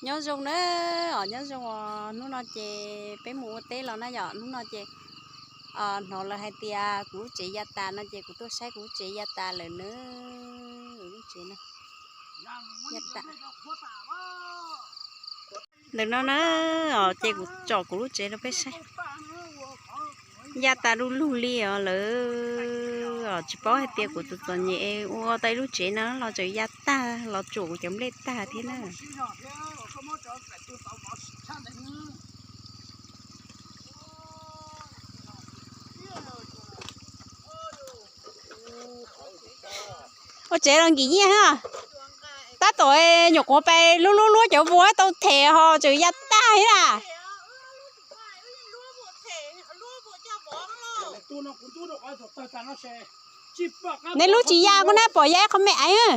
Nyob zoo na, os nyob zoo os, hnub no ces peb mus ua teb los na yom, hnub no ces hnov lawv hais tias kuv lub tsev ya tas no ces kuv tuaj saib kuv lub tsev ya tas lawm na. Lub tsev na, ya tas. Ntawm no na, ces kuv tsom kuv lub tsev rau peb saib. Ya tas du lug li os lawm, tsis paub hais tias kuv tus txom nyem ua tau ib lub tsev no los tseem ya tag los tsuam kuv cov nplej tag thiab na. Ua tsev los nkim nyiaj thiab. Tab tom nyuam qhuav pais lub lub luab cov vuas tau them ho tseem ya tag thiab na. Neb lub tsis ya kuj na, pom ya ib qho me aiv.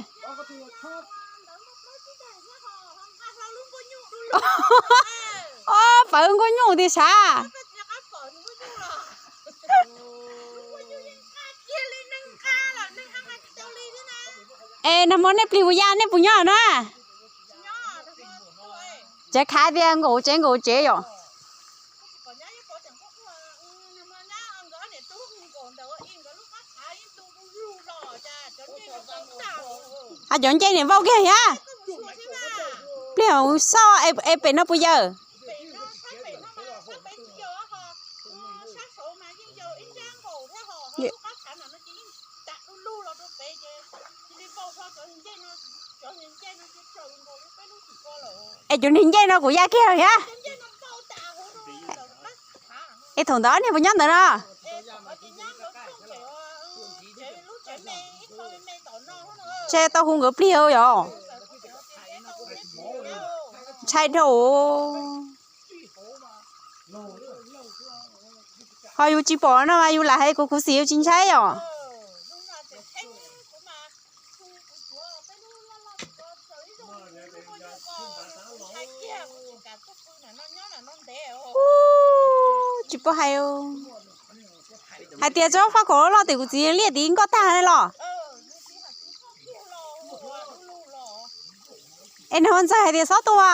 Ob, pawv nkuaj nyuj tiag sav. Es nag hmo nej plig puas ya, nej puas nyob na? Tsev khav tias nkaum tsev nkaum tsev yom. Has cov ncej niam vauj kiag thiab. Plig hauv xoj es pem no puas yawm? Es cov niag ncej no kuv ya kiag thiab. Es thaum ntawd niag puas nyob ntawd no? Ntshe tau hu nkawd plig yom. Ntshai dhau. Ho yus tsis pom no mas yus lam hais kuv khuv xim yus tsis ntshai os. Tsis paub hais, hais tias tsob faj kaum loj loj tim kuv txiv liaj tid nkoj tag los. Es nws ho ntxawg hais tias xob tua,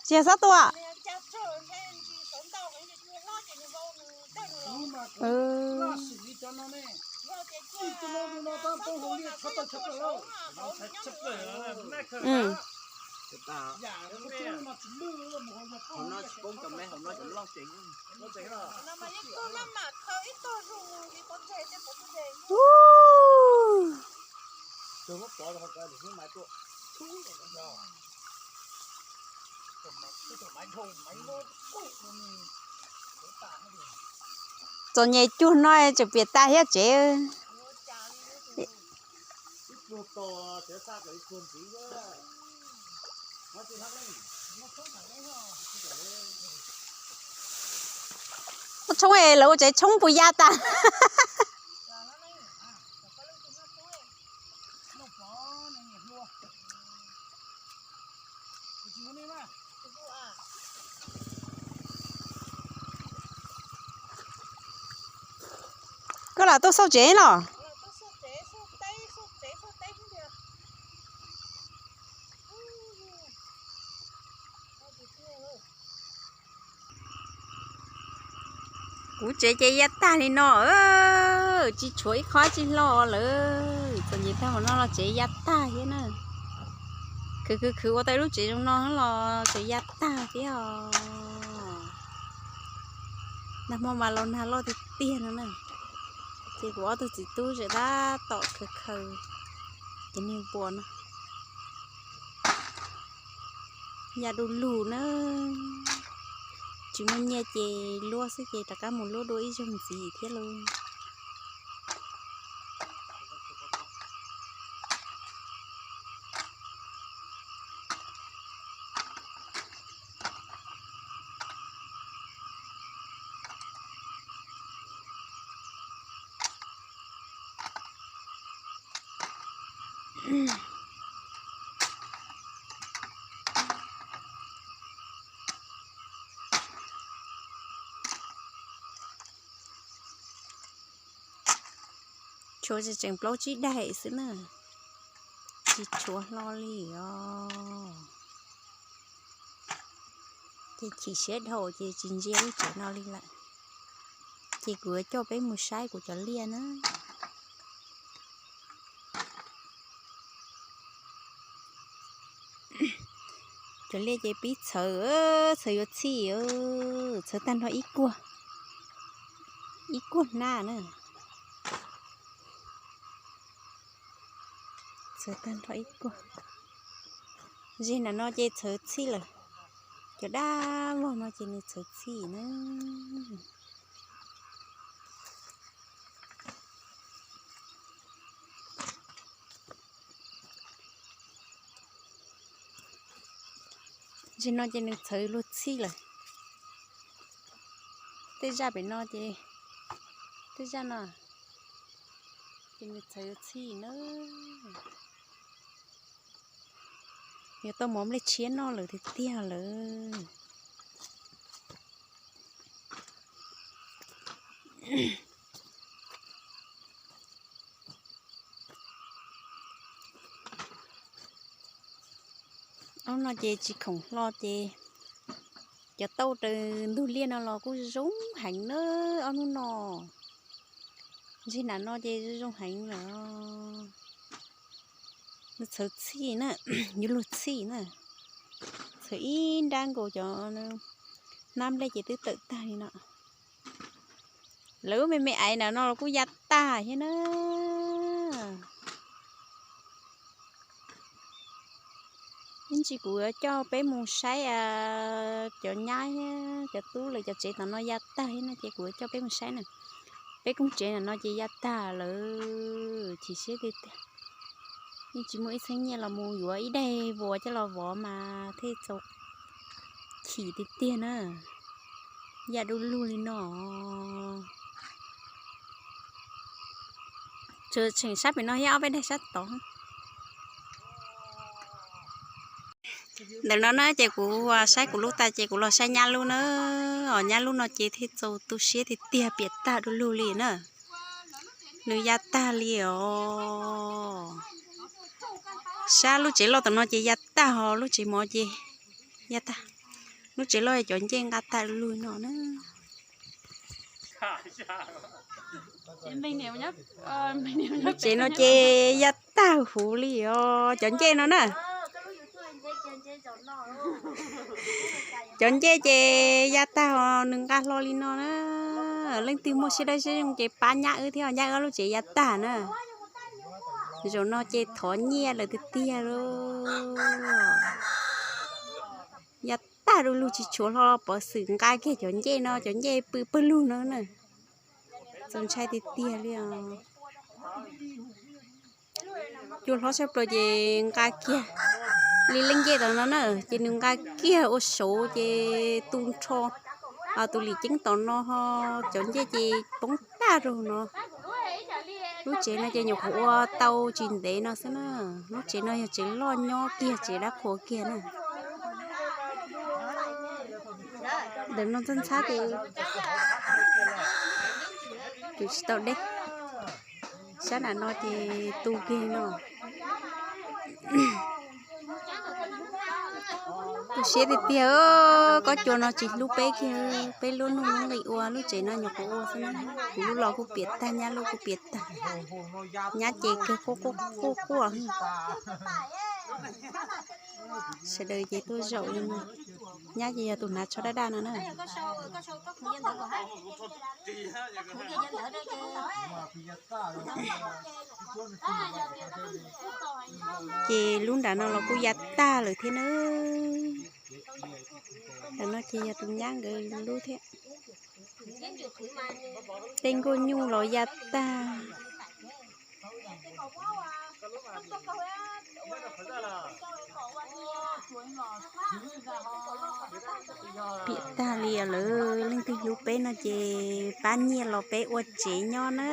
tsis yog xob tua. Txom nyem cuag no tseem piam tag thiab tsev. Ua tshoob es lawv ua tsev tshoob puas ya tas. Koj lam tuaj xauj tsev los? Kuv tsev ces ya tag li no, tsis tshuav ib qho tsis hlo lawm. Txom nyem tag hauv no los tsev ya tag thiab na. Khwv khwv khwv ua tau ib lub tsev zoo no los tsev ya tag thiab os. Nag hmo mas los nag loj tiag tiag no na. Ces kuv ob tug txiv tub tseem tab tom khaws khaws cov niag vuas no. Ya du lug na. Tsis muaj nyiaj ces luab xwb ces rov qab mus luab dua ib zaug ntxiv thiab lauj. Tshuav tseem plaub tsib daim xwb na. tsis tshuav hlo li os. Ces chim siab dhau ces tsis ntsia lub tsev no li lawm. Ces kuv yuav coj peb mus saib kuv cov liaj na. Cov liaj ces pib txhawv, txhawv yuav txhij, txhawv tag nrho ib kuag, ib kuag hnab na. Txhawv tag nrho ib kuag. Zeg nram no ces txhawv txhij lawm. Cov dab vog no ces nws txhawv txhij na. Zeg no ces nws txhawv luag txhij lawm. Tej zaj pem no ces, tej zaj no ces nws txhawv txhij na. Yuav tau mov nplej tshiab noj lawm tiag tiag lawm. Ob hnub no ces tsis khoom hlo ces cov tauj raws ntug liaj no los kuj zoo heev na ob hnub no. Ntsig nram no ces zoo heev lawm. Nws txhawv txhij na, yuav luag txhij na. Txhawv ib nrab nkaus cov hnab nplej ces twb tawm tag li no. Lawv me me aiv nram no los kuj ya tag thiab na. Ib ntsis kuv yuav coj peb mus saib cov nyab thiab cov tub lawv cov tsev tom no ya tag thiab no ces kuv yuav coj peb mus saib na. Peb koog tsev nram no ces ya tag lawm, chim siab tiag tiag. Yeej tsis muaj ib txheeb nyiaj los mus yuav ib daig vuas coj los vov mas thiaj txaus chim tiag tiag na. Ya du lug li no. Tseem sab pem no thiab ob peb daig sab tod. Ntawm no na ces kuv saib kuv lub tas ces kuv los saib nyab lub na. Os, nyab lub no ces thiaj txaus tu siab tiag tiag, piam tag du lug li na. Nws ya tag li os. Sab lub tsev loj tom no ces ya tag, ho lub tsev mov ces ya tag. Lub tsev loj cov ncej nqa tag du lug no na. Lub tsev no ces ya tag huv li os, cov ncej no na. Cov ncej ces ya tag os, nws nqa hlo li no na. Leej twg muaj siab dawb siab zoo ces pab nyab wb thiab, nyab wb lub tsev ya tag na. Zaum no ces thov nyiaj lawm tiag tiag lauj. Ya tag du lug tsis tshuav hlo, pov xwm nqa kiag cov ncej no, cov ncej pw pawg lug no na. Txaus ntshai tiag tiag li os. Cua hlob tshaj plaws ces nqa kiag li leej ncej tom no na, ces nws nqa kiag ua saud ces tu nrho tus lim ceeb tom no ho cov ncej ces poob tag rau no. Lub tsev no ces nyuam qhuav ua tau tsis ntev no xwb na. Lub tsev no yog tsev loj nyob kiag tsev dab qhuas kiag na. Ntawm no ntxhab ntxhab ces tus tsis tau deb. Sab nram no ces tu kiag no. Tu siab tiag tiag, kob cua no tsis hlub peb kiag, peb lub nuj lub nqis ua lub tsev no nyuam qhuav ua xwb na. Kuv lub los kuj piam tag, nyab lub kuj piam tag. Nyab ces kawg quaj quaj quaj. Sawv daws ces tuaj zaum li no. Nyab ces yog tus hnav tsho daj daj no na. Ces lub nram no los kuj ya tag lawm thiab na. Nram no ces yog tus nyab nkawd lub thiab. Tej nkuaj nyuj los ya tag. Piam tag li lawm, leej twg hlub peb no ces pab nyiaj los peb ua tsev nyob na.